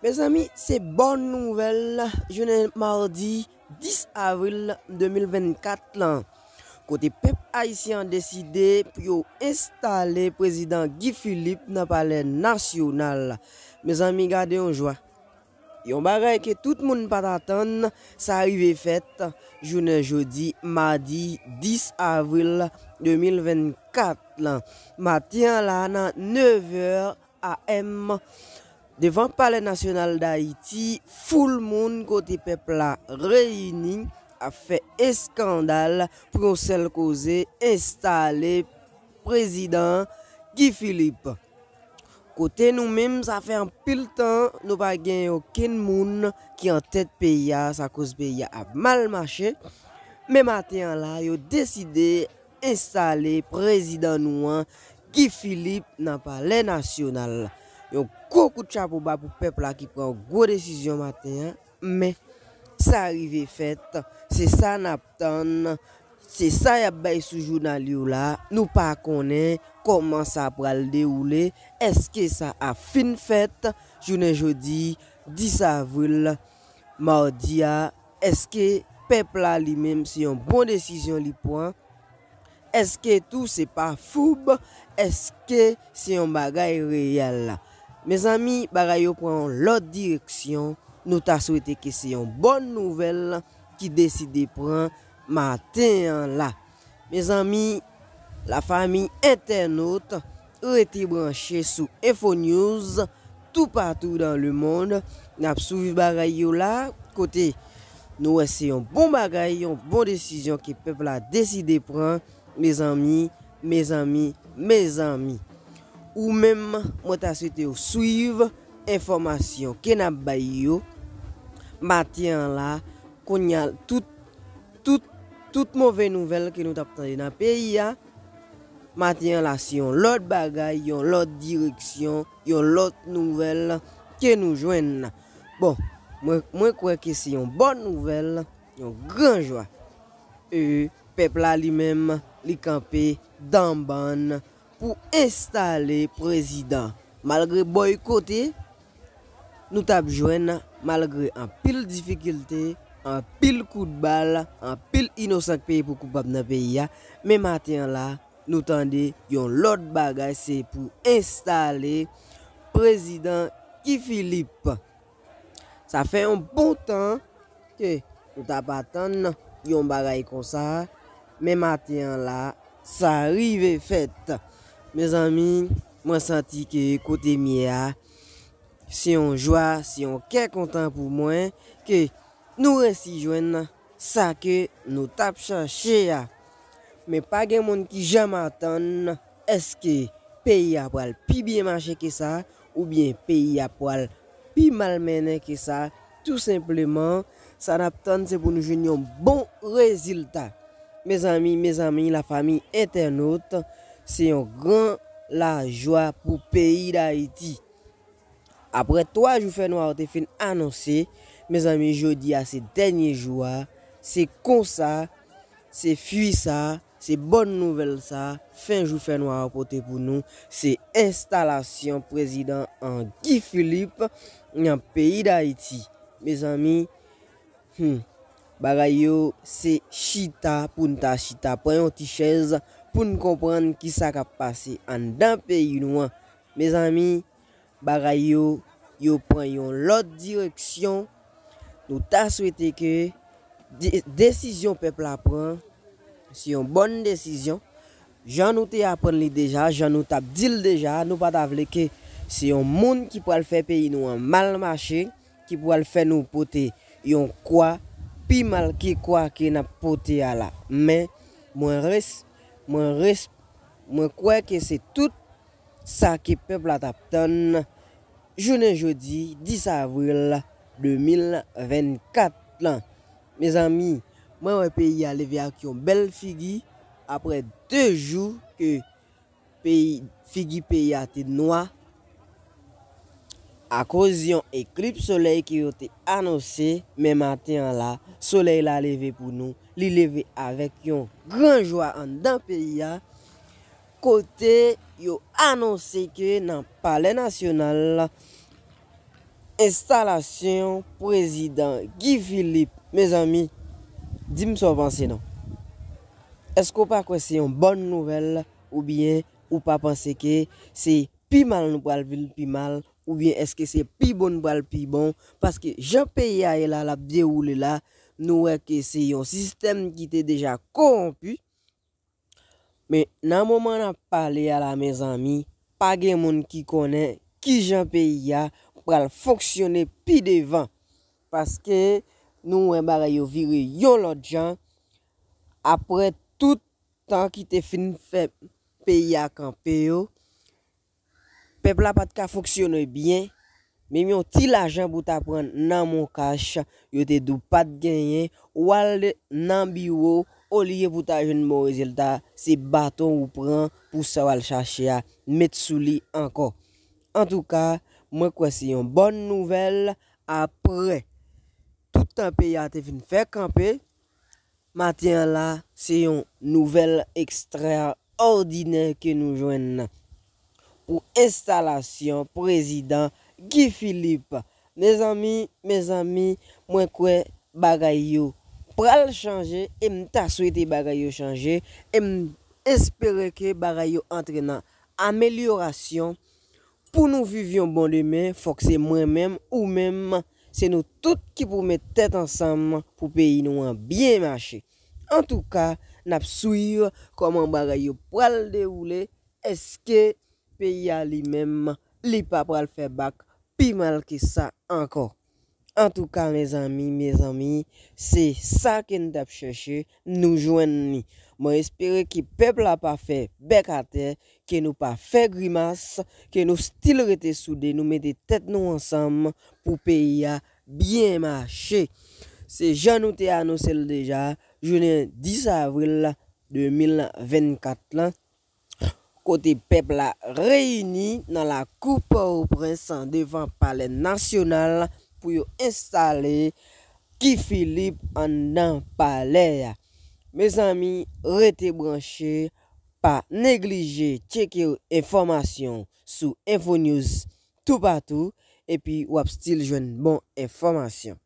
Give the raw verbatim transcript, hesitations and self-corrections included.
Mezanmi, se bòn nouvèl jounen madi dis avril de mil vennkat lan, kote pèp ayisyen an deside pou yo enstale prezidan Guy Philippe nan palè nasyonal. Mezanmi, gade yon jwa. Yon bagay ke tout moun pa t atann, sa rive fèt jounen jodi, madi dis avril de mil vennkat lan. Maten an la, nan nevè a m, devan Palè Nasyonal Dayiti, foul moun kote pèp la reyini ap fè eskandal pou yon sèl koze, enstale prezidan Guy Philippe. Kote nou menm, sa fè anpil tan nou pa gen okenn moun ki an tèt peyi a, sa koz peyi a ap mal mache. Men maten an la, yo deside enstale prezidan nou an, Guy Philippe, nan Palè Nasyonal. Yon gwo kout chapo ba pou pèp la ki pran gwo desizyon maten an, men sa rive fèt, se sa n ap tann, se sa y ap bay sou jounal yo la, nou pa konnen kòman sa pral dewoule, èske sa ap fin fèt jounen jodi dis avril, madi a, èske pèp la li menm se yon bon desizyon li pran? Èske tou se pa foub? Èske se yon bagay reyèl? Mezanmi, bagay yo pran yon lòt direksyon. Nou ta swete ke se yon bòn nouvèl ki deside pran maten an la. Mezanmi, lafanmi entènot, rete branche sou Info News toupatou dan lemonn. N ap swiv bagay yo la, kote nou wè se yon bon bagay, yon bon desizyon ke pèp la deside pran. Mezanmi, mezanmi, mezanmi. Ou menm, mwen ta swete w swiv enfòmasyon ke n ap bay yo maten an la. Kounye a, tout, tout, tout move nouvèl ke nou t ap tande nan peyi a, maten an la, se yon lòt bagay, yon lòt direksyon, yon lòt nouvèl ke nou jwenn. Bon, mwen, mwen kwè ke se yon bòn nouvèl, yon gran jwa. E pèp la li menm, li kanpe dan bann pou enstale prezidan. Malgre bòykote nou t ap jwenn, malgre anpil difikilte, anpil kout bal, anpil inosan k peye pou koupab nan peyi a, men maten an la, nou tande yon lòt bagay, se pou enstale prezidan Guy Philippe. Sa fè yon bon tan ke nou t ap atann yon bagay konsa, men maten an la, sa rive fèt. Mezanmi, mwen santi ke kote m ye a, se yon jwa, se yon kè kontan pou mwen ke nou resi jwenn sa ke nou t ap chache a. Men pa gen moun ki janm atann èske peyi a pral pi byen mache ke sa, oubyen peyi a pral pi mal mennen ke sa. Tou senpleman, sa n ap tann se pou nou jwenn yon bon rezilta. Mezanmi, mezanmi, lafanmi entènot, se yon gran lajwa pou peyi Dayiti. Apre twa jou fènwa yo te fin anonse, mezanmi, jodi a se dènye jou a. Se konsa, se fwi sa, se bòn nouvèl sa, fen jou fènwa yo pote pou nou, se enstalasyon prezidan an Guy Philippe nan peyi Dayiti. Mezanmi, hmm, bagay yo se chita pou n ta chita, pran yon ti chèz pou n konprann kisa k ap pase anndan peyi nou an. Mezanmi, bagay yo, yo pran yon lòt direksyon. Nou ta swete ke de-, desizyon pèp la pran, se yon bòn desizyon. Jan nou te aprann li deja, jan nou t ap di l deja, nou pa ta vle ke se yon moun ki pral fè peyi nou an mal mache, ki pral fè nou pote yon kwa pi mal ke kwa ke n ap pote a la. Men, mwen res-, mwen res-, mwen kwè ke se tout sa ke pèp la t ap tann jounen jodi dis avril de mil vennkat lan. Mezanmi, mwen wè peyi a leve ak yon bèl figi apre de jou ke peyi, figi peyi a te nwa akoz yon eklips solèy ke yo te anonse, men maten an la, solèy la leve pou nou, li leve avèk yon gran jwa anndan peyi a, kote yo anonse ke nan Palè Nasyonal, Enstalasyon prezidan Guy Philippe, mezanmi, di m sa w panse non. Èske w pa kwè se yon bòn nouvèl oubyen ou pa panse ke se pi mal nou pral vin pi mal oubyen èske se pi bon nou pral pi bon? Paske jan peyi a ye la, l ap dewoule la, nou wè ke se yon sistèm ki te deja kowonpi. Men nan moman n ap pale a la, mezanmi, pa gen moun ki konnen kijan peyi a pral fonksyone pi devan. Paske nou wè bagay yo vire yon lòt jan. Apre tout tan ki te fin fè peyi a kanpe yo, pèp la pa t ka fonksyone byen. Menm yon ti lajan pou ta pran nan MonCash, yo te di w pa t genyen. W al nan biwo, olye pou ta jwenn bon rezilta, se baton ou pran pou sa w al chache a, met sou li ankò. Antouka, mwen kwè se yon bòn nouvèl. Apre tout tan peyi a te fin fè kanpe, maten an la, se yon nouvèl ekstraòdinè ke nou jwenn nan pou enstalasyon prezidan Guy Philippe. Mezanmi, mezanmi, mwen kwè bagay yo pral chanje e m ta swete bagay yo chanje e m espere ke bagay yo antre nan amelyorasyon. Pou nou viv yon bon demen, fòk se mwen menm, ou menm, se nou tout ki pou met tèt ansanm pou peyi nou an byen mache. Antouka, n ap swiv kòman bagay yo pral dewoule. Èske peyi a li menm, li pa pral fè bak pi mal ke sa ankò? Antouka, mezanmi, mezanmi, se sa ke n t ap chèche, nou jwenn li. Mwen espere ke pèp la pa fè bèk atè, ke nou pa fè grimas, ke nou still rete soude, nou mete tèt nou ansanm pou peyi a byen mache. Se jan nou te anonse l deja, jounen dis avril de mil vennkat lan, kote pèp la reyini nan lakou Pòtoprens devan Palè Nasyonal pou yo enstale Guy Philippe anndan palè a. Mezanmi, rete branche, pa neglije tcheke enfòmasyon sou Info News toupatou, epi w ap still jwenn bon enfòmasyon.